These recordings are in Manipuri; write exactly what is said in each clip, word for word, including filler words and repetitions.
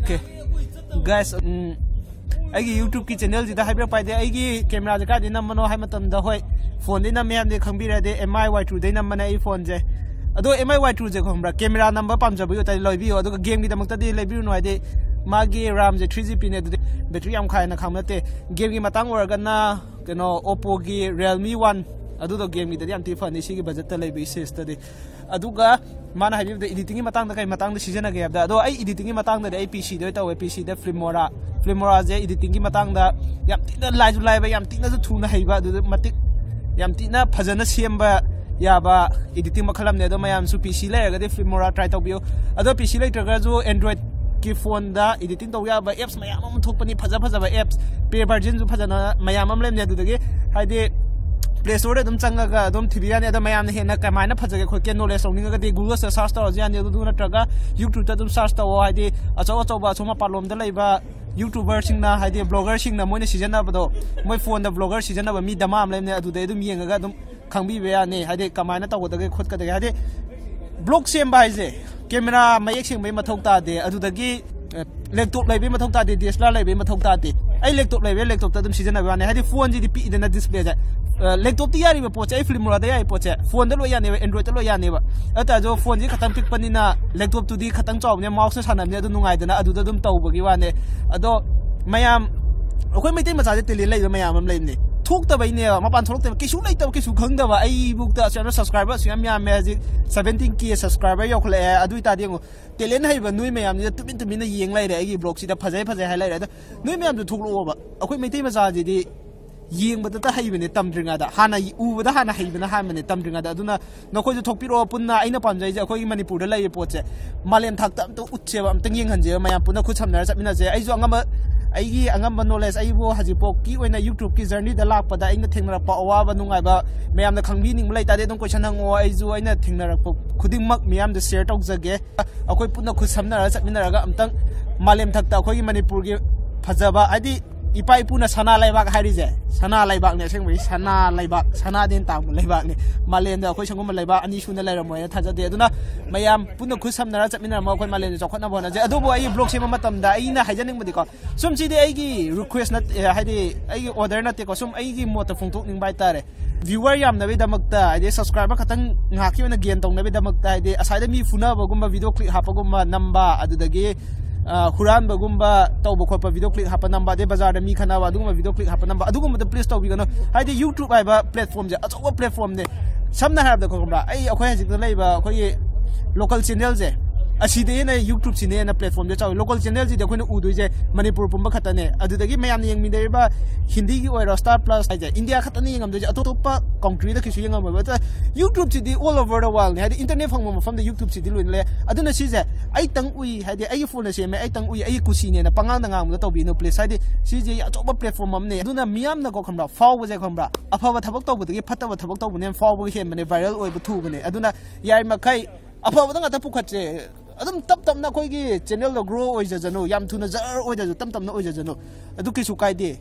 Okay, guys, ꯎꯝ, ꯑꯩꯒꯤ YouTube-ꯀꯤ channel-ꯁꯤꯗ ꯍꯥꯏꯕꯤꯔꯛꯄ ꯍꯥꯏꯗꯤ, ꯑꯩꯒꯤ camera-ꯁꯦ ꯀꯥꯏꯗꯩ ꯅꯝꯕꯅꯣ ꯍꯥꯏ ꯃꯇꯝꯗ, ꯍꯣꯏ, phone-ꯗꯩ ꯅꯝꯃꯦ ꯍꯥꯏꯕꯗꯤ ꯈꯪꯕꯤꯔꯦ, ꯑꯗꯩ M I Y two-ꯗꯩ ꯅꯝꯕꯅꯦ ꯑꯩ phone-ꯁꯦ꯫ ꯑꯗꯣ M I Y two-ꯁꯦ ꯈꯪꯕ꯭ꯔꯥ, camera ꯅꯝꯕ ꯄꯥꯝꯖꯕꯒꯤ ꯑꯣꯏꯇꯥꯔꯗꯤ ꯂꯩꯕꯤꯌꯨ, ꯑꯗꯨꯒ game-ꯒꯤꯗꯃꯛꯇꯗꯤ ꯂꯩꯕꯤꯔꯨꯅꯨ, ꯍꯥꯏꯗꯤ ꯃꯥꯒꯤ RAM-ꯁꯦ three G P-ꯅꯦ, ꯑꯗꯨꯗꯤ battery ꯌꯥꯝ ꯈꯥ ꯍꯦꯟꯅ ꯈꯥꯡꯕ ꯅꯠꯇꯦ꯫ Game-ꯒꯤ ꯃꯇꯥꯡ ꯑꯣꯏꯔꯒꯅ ꯀꯩꯅꯣ, Oppo-ꯒꯤ Realme One, ꯑꯗꯨꯗꯣ game-ꯒꯤꯗꯗꯤ ꯌꯥꯝ ꯊꯤ ꯐꯅꯤ ꯁꯤꯒꯤ budget-ꯇ ꯂꯩꯕꯒꯤ size-ꯇꯗꯤ꯫ ꯑꯗꯨꯒ ꯃꯥꯅ ꯍꯥꯏꯕꯤꯕꯗ editing-ꯒꯤ ꯃꯇꯥꯡꯗ ꯀꯩ ꯃꯇꯥꯡꯗ ꯁꯤꯖꯤꯟꯅꯒꯦ ꯍꯥꯏꯕꯗ, ꯑꯗꯣ ꯑꯩ editing-ꯒꯤ ꯃꯇꯥꯡꯗꯗꯤ ꯑꯩ P C-ꯗ ꯑꯣꯏ ꯇꯧꯋꯦ꯫ P C-ꯗ Filmora, Filmora-ꯁꯦ editing-ꯒꯤ ꯃꯇꯥꯡꯗ ꯌꯥꯝ ꯊꯤꯅ ꯂꯥꯏꯁꯨ ꯂꯥꯏꯕ, ꯌꯥꯝ ꯊꯤꯅꯁꯨ ꯊꯨꯅ ꯍꯩꯕ, ꯑꯗꯨꯗ ꯃꯇꯤꯛ ꯌꯥꯝ ꯊꯤꯅ ꯐꯖꯅ ꯁꯦꯝꯕ ꯌꯥꯕ editing ꯃꯈꯜ ꯑꯃꯅꯦ꯫ ꯑꯗꯣ ꯃꯌꯥꯝꯁꯨ P C ꯂꯩꯔꯒꯗꯤ Filmora try ꯇꯧꯕꯤꯌꯨ꯫ ꯑꯗꯣ P C ꯂꯩꯇ꯭ꯔꯒꯁꯨ Android-ꯀꯤ phone-ꯗ editing ꯇꯧ ꯌꯥꯕ apps ꯃꯌꯥꯝ ꯑꯃ ꯊꯣꯛꯄꯅꯤ, ꯐꯖ ꯐꯖꯕ apps, pay version-ꯁꯨ ꯐꯖꯅ ꯃꯌꯥꯝ ꯑꯃ ꯂꯩꯕꯅꯦ꯫ ꯑꯗꯨꯗꯒꯤ ꯍꯥꯏꯗꯤ Play Store-ꯗ ꯑꯗꯨꯝ ꯆꯪꯉꯒ ꯑꯗꯨꯝ ꯊꯤꯕ ꯌꯥꯅꯤ꯫ ꯑꯗꯣ ꯃꯌꯥꯝꯅ ꯍꯦꯟꯅ ꯀꯃꯥꯏꯅ ꯐꯖꯒꯦ ꯈꯣꯠꯀꯦ knowledge ꯂꯧꯅꯤꯡꯉꯒꯗꯤ Google-ꯗ search ꯇꯧꯔꯁꯨ ꯌꯥꯅꯤ꯫ ꯑꯗꯨ ꯅꯠꯇ꯭ꯔꯒ YouTube-ꯇ ꯑꯗꯨꯝ search ꯇꯧꯑꯣ꯫ ꯍꯥꯏꯗꯤ ꯑꯆꯧ ꯑꯆꯧꯕ ꯑꯁꯣꯝ ꯃꯄꯥꯟꯂꯣꯝꯗ ꯂꯩꯕ YouTuber-ꯁꯤꯡꯅ, ꯍꯥꯏꯗꯤ blogger-ꯁꯤꯡꯅ ꯃꯣꯏꯅ ꯁꯤꯖꯤꯟꯅꯕꯗꯣ, ꯃꯣꯏ phone-ꯗ blogger ꯁꯤꯖꯤꯟꯅꯕ ꯃꯤ ꯗꯃꯥ ꯑꯃ ꯂꯩꯕꯅꯦ꯫ ꯑꯗꯨꯗꯩ ꯑꯗꯨꯝ ꯌꯦꯡꯉꯒ ꯑꯗꯨꯝ ꯈꯪꯕꯤꯕ ꯌꯥꯅꯤ, ꯍꯥꯏꯗꯤ ꯀꯃꯥꯏꯅ ꯇꯧꯒꯗꯒꯦ ꯈꯣꯠꯀꯗꯒꯦ꯫ ꯍꯥꯏꯗꯤ vlog ꯁꯦꯝꯕ ꯍꯥꯏꯁꯦ camera ꯃꯌꯦꯛ ꯁꯦꯡꯕꯒꯤ ꯃꯊꯧ ꯇꯥꯗꯦ, ꯑꯗꯨꯗꯒꯤ, ꯑꯦ, laptop ꯂꯩꯕꯒꯤ ꯃꯊꯧ ꯇꯥꯗꯦ, D S L R ꯂꯩꯕꯒꯤ ꯃꯊꯧ ꯇꯥꯗꯦ꯫ ꯑꯩ laptop ꯂꯩꯕꯒꯤ laptop-ꯇ ꯑꯗꯨꯝ ꯁꯤꯖꯤꯟꯅꯕ ꯋꯥꯅꯤ, ꯍꯥꯏꯗꯤ phone-ꯁꯤꯗꯤ ꯄꯤꯛꯏꯗꯅ display-ꯁꯦ꯫ ꯑꯦ, laptop-ꯇ ꯌꯥꯔꯤꯕ ꯄꯣꯠꯁꯦ ꯑꯩ Filmora-ꯗ ꯌꯥꯔꯤꯕ ꯄꯣꯠꯁꯦ phone-ꯗ ꯂꯣꯏ ꯌꯥꯅꯦꯕ, Android-ꯇ ꯂꯣꯏ ꯌꯥꯅꯦꯕ꯫ ꯑꯗꯨ ꯇꯥꯔꯁꯨ phone-ꯁꯤ ꯈꯇꯪ ꯄꯤꯛꯄꯅꯤꯅ laptop-ꯇꯨꯗꯤ ꯈꯇꯪ ꯆꯥꯎꯕꯅꯤꯅ mouse-ꯅ ꯁꯥꯟꯅꯕꯅꯤ, ꯑꯗꯨ ꯅꯨꯡꯉꯥꯏꯗꯅ, ꯑꯗꯨꯗ ꯑꯗꯨꯝ ꯇꯧꯕꯒꯤ ꯋꯥꯅꯦ꯫ ꯑꯗꯣ ꯃꯌꯥꯝ, ꯑꯩꯈꯣꯏ ꯃꯩꯇꯩ ꯃꯆꯥꯁꯦ talent ꯂꯩꯕ ꯃꯌꯥꯝ ꯑꯃ ꯂꯩꯕꯅꯦ꯫ ꯊꯣꯛꯇꯕꯩꯅꯦꯕ, ꯃꯄꯥꯟ ꯊꯣꯛꯂꯛꯇꯕ, ꯀꯩꯁꯨ ꯂꯩꯇꯕ, ꯀꯩꯁꯨ ꯈꯪꯗꯕ꯫ ꯑꯩꯕꯨꯛꯇ ꯑꯁꯨꯛ ꯌꯥꯝꯅ subscriber ꯑꯁꯨꯛ ꯌꯥꯝ ꯌꯥꯝꯃꯦ, ꯍꯧꯖꯤꯛ seventeen K subscriber ꯌꯧꯈꯠꯂꯛꯑꯦ꯫ ꯑꯗꯨ ꯑꯣꯏꯇꯥꯔꯗꯤ ꯌꯦꯡꯉꯣ, talent ꯍꯩꯕ ꯅꯣꯏ ꯃꯌꯥꯝꯁꯤꯅ ꯇꯨꯃꯤꯟ ꯇꯨꯃꯤꯟꯅ ꯌꯦꯡ ꯂꯩꯔꯦ ꯑꯩꯒꯤ vlog-ꯁꯤꯗ, ꯐꯖꯩ ꯐꯖꯩ ꯍꯥꯏ ꯂꯩꯔꯦ꯫ ꯑꯗꯣ ꯅꯣꯏ ꯃꯌꯥꯝꯁꯨ ꯊꯣꯛꯂꯛꯑꯣꯕ꯫ ꯑꯩꯈꯣꯏ ꯃꯩꯇꯩ ꯃꯆꯥꯁꯤꯗꯤ ꯌꯦꯡꯕꯗꯇ ꯍꯩꯕꯅꯦ, ꯇꯝꯗ꯭ꯔꯤꯉꯩꯗ꯫ ꯍꯥꯟꯅ ꯎꯕꯗ ꯍꯥꯟꯅ ꯍꯩꯕꯅ ꯍꯥꯟꯕꯅꯦ, ꯇꯝꯗ꯭ꯔꯤꯉꯩꯗ꯫ ꯑꯗꯨꯅ ꯅꯈꯣꯏꯁꯨ ꯊꯣꯛꯄꯤꯔꯛꯑꯣ, ꯄꯨꯟꯅ꯫ ꯑꯩꯅ ꯄꯥꯝꯖꯩꯁꯦ ꯑꯩꯈꯣꯏꯒꯤ ꯃꯅꯤꯄꯨꯔꯗ ꯂꯩꯔꯤꯕ ꯄꯣꯠꯁꯦ ꯃꯥꯂꯦꯝ ꯊꯥꯛꯇ ꯑꯝꯇ ꯎꯠꯁꯦꯕ, ꯑꯝꯇꯪ ꯌꯦꯡꯍꯟꯁꯦꯕ, ꯃꯌꯥꯝ ꯄꯨꯟꯅ ꯈꯨꯠ ꯁꯝꯅꯔ ꯆꯠꯃꯤꯟꯅꯁꯦ꯫ ꯑꯩꯁꯨ ꯑꯉꯝꯕ, ꯑꯩꯒꯤ ꯑꯉꯝꯕ ꯅꯣꯂꯦꯖ, ꯑꯩꯕꯨ ꯍꯧꯖꯤꯛꯐꯥꯎꯀꯤ ꯑꯣꯏꯅ YouTube-ꯀꯤ ꯖꯔꯅꯤꯗ ꯂꯥꯛꯄꯗ ꯑꯩꯅ ꯊꯦꯡꯅꯔꯛꯄ ꯑꯋꯥꯕ ꯅꯨꯡꯉꯥꯏꯕ ꯃꯌꯥꯝꯅ ꯈꯪꯕꯤꯅꯤꯡꯕ ꯂꯩꯇꯥꯔꯗꯤ ꯑꯗꯨꯝ ꯀꯣꯏꯁꯟ ꯍꯪꯉꯛꯑꯣ꯫ ꯑꯩꯁꯨ ꯑꯩꯅ ꯊꯦꯡꯅꯔꯛꯄ ꯈꯨꯗꯤꯡꯃꯛ ꯃꯤꯌꯥꯝꯗ ꯁꯤꯌꯔ ꯇꯧꯖꯒꯦ꯫ ꯑꯩꯈꯣꯏ ꯄꯨꯟꯅ ꯈꯨꯠ ꯁꯝꯅꯔꯒ ꯆꯠꯃꯤꯟꯅꯔꯒ ꯑꯝꯇꯪ ꯃꯥꯂꯦꯝ ꯊꯛꯇ ꯑꯩꯈꯣꯏꯒꯤ ꯃꯅꯤꯄꯨꯔꯒꯤ ꯐꯖꯕ, ꯍꯥꯏꯗꯤ ꯏꯄꯥ ꯏꯄꯨꯅ ꯁꯅꯥ ꯂꯩꯕꯥꯛ ꯍꯥꯏꯔꯤꯁꯦ, ꯁꯅꯥ ꯂꯩꯕꯥꯛꯅꯦ ꯑꯁꯦꯡꯕꯒꯤ, ꯁꯅꯥ ꯂꯩꯕꯥꯛ, ꯁꯅꯥꯗꯩ ꯍꯦꯟꯅ ꯇꯥꯡꯕ ꯂꯩꯕꯥꯛꯅꯦ꯫ ꯃꯥꯂꯦꯝꯗ ꯑꯩꯈꯣꯏ ꯁꯤꯒꯨꯝꯕ ꯂꯩꯕꯥꯛ ꯑꯅꯤ ꯁꯨꯅ ꯂꯩꯔꯝꯃꯣꯏꯅ ꯊꯥꯖꯗꯦ꯫ ꯑꯗꯨꯅ ꯃꯌꯥꯝ ꯄꯨꯟꯅ ꯈꯨꯠ ꯁꯝꯅꯔꯒ ꯆꯠꯃꯤꯟꯅꯔꯝꯃꯒ ꯑꯩꯈꯣꯏ ꯃꯥꯂꯦꯝꯁꯦ ꯆꯥꯎꯈꯠꯅꯕ ꯍꯣꯠꯅꯖꯩ꯫ ꯑꯗꯨꯕꯨ ꯑꯩ ꯕ꯭ꯂꯣꯒ ꯁꯦꯝꯕ ꯃꯇꯝꯗ ꯑꯩꯅ ꯍꯥꯏꯖꯅꯤꯡꯕꯗꯤꯀꯣ, ꯁꯨꯝ ꯁꯤꯗꯤ ꯑꯩꯒꯤ ꯔꯤꯀ꯭ꯋꯦꯁ ꯅꯠꯇꯦ, ꯍꯥꯏꯗꯤ ꯑꯩꯒꯤ ꯑꯣꯔꯗꯔ ꯅꯠꯇꯦꯀꯣ, ꯁꯨꯝ ꯑꯩꯒꯤ ꯃꯣꯠꯇ ꯐꯣꯡꯗꯣꯛꯅꯤꯡꯕ ꯍꯥꯏꯇꯥꯔꯦ꯫ ꯚ꯭ꯌꯨꯋꯔ ꯌꯥꯝꯅꯕꯒꯤꯗꯃꯛꯇ, ꯍꯥꯏꯗꯤ ꯁꯕꯁꯀ꯭ꯔꯥꯏꯕꯔ ꯈꯛꯇꯪ ꯉꯥꯏꯍꯥꯛꯀꯤ ꯑꯣꯏꯅ ꯒꯦꯟ ꯇꯧꯅꯕꯒꯤꯗꯃꯛꯇ, ꯍꯥꯏꯗꯤ ꯑꯁꯥꯏꯗ ꯃꯤ ꯐꯨꯅꯕꯒꯨꯝꯕ ꯚꯤꯗꯤꯑꯣ ꯀ꯭ꯂꯤꯞ ꯍꯥꯞꯄꯒꯨꯝꯕ ꯅꯝꯕ, ꯑꯗꯨꯗꯒꯤ ꯑ, ꯍꯨꯔꯥꯟꯕꯒꯨꯝꯕ ꯇꯧꯕ ꯈꯣꯠꯄ, ꯚꯤꯗꯤꯑꯣ ꯀ꯭ꯂꯤꯞ ꯍꯥꯞꯄ ꯅꯝꯕ, ꯑꯗꯩ ꯕꯖꯥꯔꯗ ꯃꯤ ꯈꯠꯅꯕ, ꯑꯗꯨꯒꯨꯝꯕ ꯚꯤꯗꯤꯑꯣ ꯀ꯭ꯂꯤꯞ ꯍꯥꯞꯄ ꯅꯝꯕ, ꯑꯗꯨꯒꯨꯝꯕꯗ ꯄ꯭ꯂꯤꯖ ꯇꯧꯕꯤꯒꯅꯨ꯫ ꯍꯥꯏꯗꯤ YouTube ꯍꯥꯏꯕ ꯄ꯭ꯂꯦꯠꯐꯣꯝꯁꯦ ꯑꯆꯧꯕ ꯄ꯭ꯂꯦꯠꯐꯣꯝꯅꯦ꯫ ꯁꯝꯅ ꯍꯥꯏꯔꯕꯗ, ꯈꯪꯕ꯭ꯔꯥ, ꯑꯩ, ꯑꯩꯈꯣꯏ ꯍꯧꯖꯤꯛꯇ ꯂꯩꯕ ꯑꯩꯈꯣꯏꯒꯤ ꯂꯣꯀꯦꯜ ꯆꯦꯅꯦꯜꯁꯦ, ꯑꯁꯤꯗ ꯍꯦꯟꯅ YouTube-ꯁꯤꯅ ꯍꯦꯟꯅ ꯄ꯭ꯂꯦꯠꯐꯣꯝꯁꯦ ꯆꯥꯎꯋꯤ꯫ ꯂꯣꯀꯦꯜ ꯆꯦꯅꯦꯜꯁꯤꯗꯤ ꯑꯩꯈꯣꯏꯅ ꯎꯗꯣꯏꯁꯦ ꯃꯅꯤꯄꯨꯔ ꯄꯨꯝꯕ ꯈꯛꯇꯅꯦ꯫ ꯑꯗꯨꯗꯒꯤ ꯃꯌꯥꯝꯅ ꯌꯦꯡꯃꯤꯟꯅꯔꯤꯕ ꯍꯤꯟꯗꯤꯒꯤ ꯑꯣꯏꯔꯣ, ꯁ꯭ꯇꯥꯔ ꯄ꯭ꯂꯁ ꯍꯥꯏꯁꯦ, ꯏꯟꯗꯤꯌꯥ ꯈꯛꯇꯅ ꯌꯦꯡꯉꯝꯗꯣꯏꯁꯦ, ꯑꯇꯣꯞꯄ ꯀꯟꯇ꯭ꯔꯤꯗ ꯀꯩꯁꯨ ꯌꯦꯡꯉꯝꯃꯣꯏꯕ꯫ ꯑꯗꯨꯅ YouTube-ꯁꯤꯗꯤ all over the world-ꯅꯦ, ꯍꯥꯏꯗꯤ ꯏꯟꯇꯔꯅꯦꯠ ꯐꯪꯕ ꯃꯐꯝꯗ YouTube-ꯁꯤꯗꯤ ꯂꯣꯏꯅ ꯂꯩ꯫ ꯑꯗꯨꯅ ꯁꯤꯁꯦ ꯑꯩꯇꯪ ꯎꯏ, ꯍꯥꯏꯗꯤ ꯑꯩꯒꯤ ꯐꯣꯟꯅ ꯁꯦꯝꯃꯦ, ꯑꯩꯇꯪ ꯎꯏ, ꯑꯩꯒꯤ ꯀꯨꯁꯤꯅꯦꯅ ꯄꯉꯥꯡꯗ ꯉꯥꯡꯕꯗꯣ ꯇꯧꯕꯤꯅꯨ, ꯄ꯭ꯂꯤꯖ꯫ ꯍꯥꯏꯗꯤ ꯁꯤꯁꯦ ꯑꯆꯧꯕ ꯄ꯭ꯂꯦꯠꯐꯣꯝ ꯑꯃꯅꯦ꯫ ꯑꯗꯨꯅ ꯃꯤꯌꯥꯝꯅꯀꯣ, ꯈꯪꯕ꯭ꯔꯥ, ꯐꯥꯎꯕꯁꯦ, ꯈꯪꯕ꯭ꯔꯥ, ꯑꯐꯕ ꯊꯕꯛ ꯇꯧꯕꯗꯒꯤ ꯐꯠꯇꯕ ꯊꯕꯛ ꯇꯧꯕꯅ ꯍꯦꯟꯅ ꯐꯥꯎꯕ ꯍꯦꯟꯕꯅꯦ, ꯚꯥꯏꯔꯦꯜ ꯑꯣꯏꯕ ꯊꯨꯕꯅꯦ꯫ ꯑꯗꯨꯅ ꯌꯥꯔꯤꯃꯈꯩ ꯑꯐꯕꯗ ꯉꯥꯛꯇ ꯄꯨꯈꯠꯁꯦ꯫ ꯑꯗꯨꯝ ꯇꯞ ꯇꯞꯅ ꯑꯩꯈꯣꯏꯒꯤ ꯆꯦꯅꯦꯜꯗꯣ ꯒ꯭ꯔꯣ ꯑꯣꯏꯖꯁꯅꯨ, ꯌꯥꯝ ꯊꯨꯅ ꯖꯔ ꯑꯣꯏꯗ꯭ꯔꯁꯨ ꯇꯞ ꯇꯞꯅ ꯑꯣꯏꯖꯁꯅꯨ, ꯑꯗꯨ ꯀꯩꯁꯨ ꯀꯥꯏꯗꯦ꯫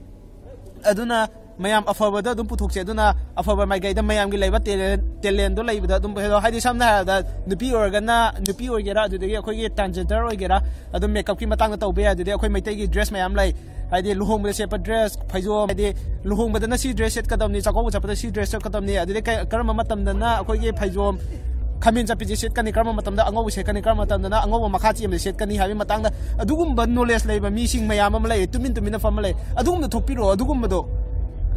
ꯑꯗꯨꯅ ꯃꯌꯥꯝ ꯑꯐꯕꯗ ꯑꯗꯨꯝ ꯄꯨꯊꯣꯛꯁꯦ꯫ ꯑꯗꯨꯅ ꯑꯐꯕ ꯃꯥꯏꯀꯩꯗ ꯃꯌꯥꯝꯒꯤ ꯂꯩꯕ ꯇꯦꯂꯦꯟ, ꯇꯦꯂꯦꯟꯗꯣ ꯂꯩꯕꯗ ꯑꯗꯨꯝ ꯄꯨꯊꯣꯛꯑꯣ꯫ ꯍꯥꯏꯗꯤ ꯁꯝꯅ ꯍꯥꯏꯔꯕꯗ ꯅꯨꯄꯤ ꯑꯣꯏꯔꯒꯅ, ꯅꯨꯄꯤ ꯑꯣꯏꯒꯦꯔꯥ, ꯑꯗꯨꯗꯒꯤ ꯑꯩꯈꯣꯏꯒꯤ ꯇ꯭ꯔꯥꯟꯁꯖꯦꯟꯗꯔ ꯑꯣꯏꯒꯦꯔꯥ, ꯑꯗꯨꯝ ꯃꯦꯀꯞꯀꯤ ꯃꯇꯥꯡꯗ ꯇꯧꯕ ꯌꯥꯏ꯫ ꯑꯗꯨꯗꯒꯤ ꯑꯩꯈꯣꯏ ꯃꯩꯇꯩꯒꯤ ꯗ꯭ꯔꯦꯁ ꯃꯌꯥꯝ ꯂꯩ, ꯍꯥꯏꯗꯤ ꯂꯨꯍꯣꯡꯕꯗ ꯁꯦꯠꯄ ꯗ꯭ꯔꯦꯁ, ꯐꯩꯖꯣꯝ, ꯍꯥꯏꯗꯤ ꯂꯨꯍꯣꯡꯕꯗꯅ ꯁꯤ ꯗ꯭ꯔꯦꯁ ꯁꯦꯠꯀꯗꯕꯅꯤ, ꯆꯥꯛꯀꯧꯕ ꯆꯠꯄꯗ ꯁꯤ ꯗ꯭ꯔꯦꯁ ꯁꯦꯠꯀꯗꯕꯅꯤ, ꯑꯗꯨꯗꯒꯤ ꯀ-, ꯀꯔꯝꯕ ꯃꯇꯝꯗꯅ ꯑꯩꯈꯣꯏꯒꯤ ꯐꯩꯖꯣꯝ ꯈꯥꯃꯦꯟ ꯆꯠꯄꯤꯁꯦ ꯁꯦꯠꯀꯅꯤ, ꯀꯔꯝꯕ ꯃꯇꯝꯗ ꯑꯉꯧꯕ ꯁꯦꯠꯀꯅꯤ, ꯀꯔꯝꯕ ꯃꯇꯝꯗꯅ ꯑꯉꯧꯕ ꯃꯈꯥ ꯆꯦꯟꯕꯁꯦ ꯁꯦꯠꯀꯅꯤ ꯍꯥꯏꯕꯒꯤ ꯃꯇꯥꯡꯗ ꯑꯗꯨꯒꯨꯝꯕ ꯅꯣꯂꯦꯖ ꯂꯩꯕ ꯃꯤꯁꯤꯡ ꯃꯌꯥꯝ ꯑꯃ ꯂꯩ, ꯇꯨꯃꯤꯟ ꯇꯨꯃꯤꯟꯅ ꯐꯝꯃ ꯂꯩ, ꯑꯗꯨꯒꯨꯝꯕꯗꯣ ꯊꯣꯛꯄꯤꯔꯛꯑꯣ꯫ ꯑꯗꯨꯒꯨꯝꯕꯗꯣ,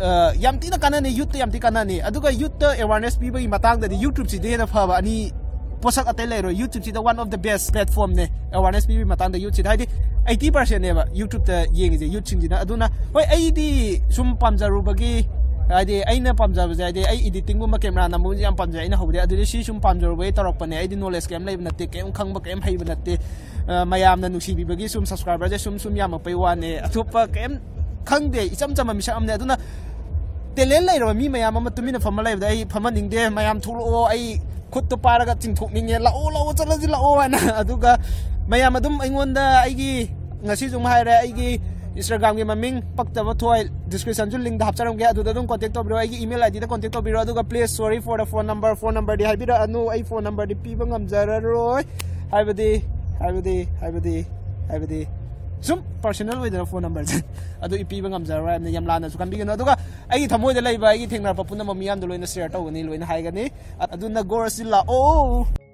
ꯑ, ꯌꯥꯝ ꯊꯤꯅ ꯀꯥꯟꯅꯅꯤ, ꯌꯨꯠꯇ ꯌꯥꯝ ꯊꯤꯅ ꯀꯥꯟꯅꯅꯤ꯫ ꯑꯗꯨꯒ ꯌꯨꯠꯇ ꯑꯦꯋꯥꯔꯅꯦꯁ ꯄꯤꯕꯒꯤ ꯃꯇꯥꯡꯗꯗꯤ YouTube-ꯁꯤꯗꯤ ꯍꯦꯟꯅ ꯐꯕ ꯑꯅꯤ ꯄꯣꯠꯁꯛ ꯑꯇꯩ ꯂꯩꯔꯣꯏ꯫ YouTube-ꯁꯤꯗ one of the best platform-ꯅꯦ ꯑꯦꯋꯥꯔꯅꯦꯁ ꯄꯤꯕꯒꯤ ꯃꯇꯥꯡꯗ ꯌꯨꯠꯁꯤꯗ, ꯍꯥꯏꯗꯤ eighty percent-ꯅꯦꯕ YouTube-ꯇ ꯌꯦꯡꯉꯤꯁꯦ ꯌꯨꯠꯁꯤꯡꯁꯤꯅ꯫ ꯑꯗꯨꯅ ꯍꯣꯏ, ꯑꯩꯗꯤ ꯁꯨꯝ ꯄꯥꯝꯖꯔꯨꯕꯒꯤ ꯍꯥꯏꯗꯤ ꯑꯩꯅ ꯄꯥꯝꯖꯕꯁꯦ, ꯍꯥꯏꯗꯤ ꯑꯩ editing ꯒꯨꯝꯕ camera ꯅꯝꯕꯁꯦ ꯌꯥꯝ ꯄꯥꯝꯖꯩ꯫ ꯑꯩꯅ ꯍꯧꯕꯗꯩ ꯑꯗꯨꯗꯤ ꯁꯤ ꯁꯨꯝ ꯄꯥꯝꯖꯔꯨꯕꯒꯤ ꯇꯧꯔꯛꯄꯅꯦ꯫ ꯑꯩꯗꯤ knowledge ꯀꯩꯝ ꯂꯩꯕ ꯅꯠꯇꯦ, ꯀꯩꯝ ꯈꯪꯕ ꯀꯩꯝ ꯍꯩꯕ ꯅꯠꯇꯦ꯫ ꯑ, ꯃꯌꯥꯝꯅ ꯅꯨꯡꯁꯤꯕꯤꯕꯒꯤ ꯁꯨꯝ subscriber ꯁꯦ ꯁꯨꯝ ꯁꯨꯝ ꯌꯥꯝꯃꯛꯄꯩ ꯋꯥꯅꯦ꯫ ꯑꯇꯣꯞꯄ ꯀꯩꯝ ꯈꯪꯗꯦ, ꯏꯆꯝ ꯆꯝꯕ ꯃꯤꯁꯛ ꯑꯃꯅꯦ꯫ ꯑꯗꯨꯅ talent ꯂꯩꯔꯕ ꯃꯤ ꯃꯌꯥꯝ ꯑꯃ ꯇꯨꯃꯤꯟꯅ ꯐꯝꯃ ꯂꯩꯕꯗ ꯑꯩ ꯐꯝꯍꯟꯅꯤꯡꯗꯦ꯫ ꯃꯌꯥꯝ ꯊꯣꯛꯂꯛꯑꯣ, ꯑꯩ ꯈꯨꯠꯇꯣ ꯄꯥꯏꯔꯒ ꯆꯤꯡꯊꯣꯛꯅꯤꯡꯉꯦ, "ꯂꯥꯛꯑꯣ, ꯂꯥꯛꯑꯣ, ꯆꯠꯂꯁꯤ ꯂꯥꯛꯑꯣ" ꯍꯥꯏꯅ꯫ ꯑꯗꯨꯒ ꯃꯌꯥꯝ ꯑꯗꯨꯝ ꯑꯩꯉꯣꯟꯗ, ꯑꯩꯒꯤ, ꯉꯁꯤꯁꯨ ꯑꯃꯨꯛ ꯍꯥꯏꯔꯦ, ꯑꯩꯒꯤ Instagram ꯒꯤ ꯃꯃꯤꯡ ꯄꯛꯇꯕ ꯊꯣꯏ description ꯁꯨ, link ꯗ ꯍꯥꯞꯆꯔꯝꯒꯦ, ꯑꯗꯨꯗ ꯑꯗꯨꯝ contact ꯇꯧꯕꯤꯔꯣ꯫ ꯑꯩꯒꯤ email ID ꯗ contact ꯇꯧꯕꯤꯔꯣ꯫ ꯑꯗꯨꯒ please, sorry for the phone number, phone number ꯗꯤ ꯍꯥꯏꯕꯤꯔꯛꯑꯅꯨ, ꯑꯩ phone number ꯗꯤ ꯄꯤꯕ ꯉꯝꯖꯔꯔꯣꯏ꯫ ꯍꯥꯏꯕꯗꯤ ꯍꯥꯏꯕꯗꯤ ꯍꯥꯏꯕꯗꯤ ꯍꯥꯏꯕꯗꯤ ꯁꯨꯝ personal ꯑꯣꯏꯗꯅ phone number ꯁꯦ, ꯑꯗꯨ ꯏ ꯄꯤꯕ ꯉꯝꯖꯔꯔꯣꯏ ꯍꯥꯏꯕꯅꯤ꯫ ꯌꯥꯝ ꯂꯥꯟꯅꯁꯨ ꯈꯟꯕꯤꯒꯅꯨ꯫ ꯑꯗꯨꯒ ꯑꯩꯒꯤ ꯊꯃꯣꯏꯗ ꯂꯩꯕ, ꯑꯩꯒꯤ ꯊꯦꯡꯅꯔꯛꯄ ꯄꯨꯝꯅꯃꯛ ꯃꯤꯌꯥꯝꯗ ꯂꯣꯏꯅ share ꯇꯧꯒꯅꯤ, ꯂꯣꯏꯅ ꯍꯥꯏꯒꯅꯤ꯫ ꯑꯗꯨꯅ ꯒꯣꯔꯁꯤ ꯂꯥꯛꯑꯣ꯫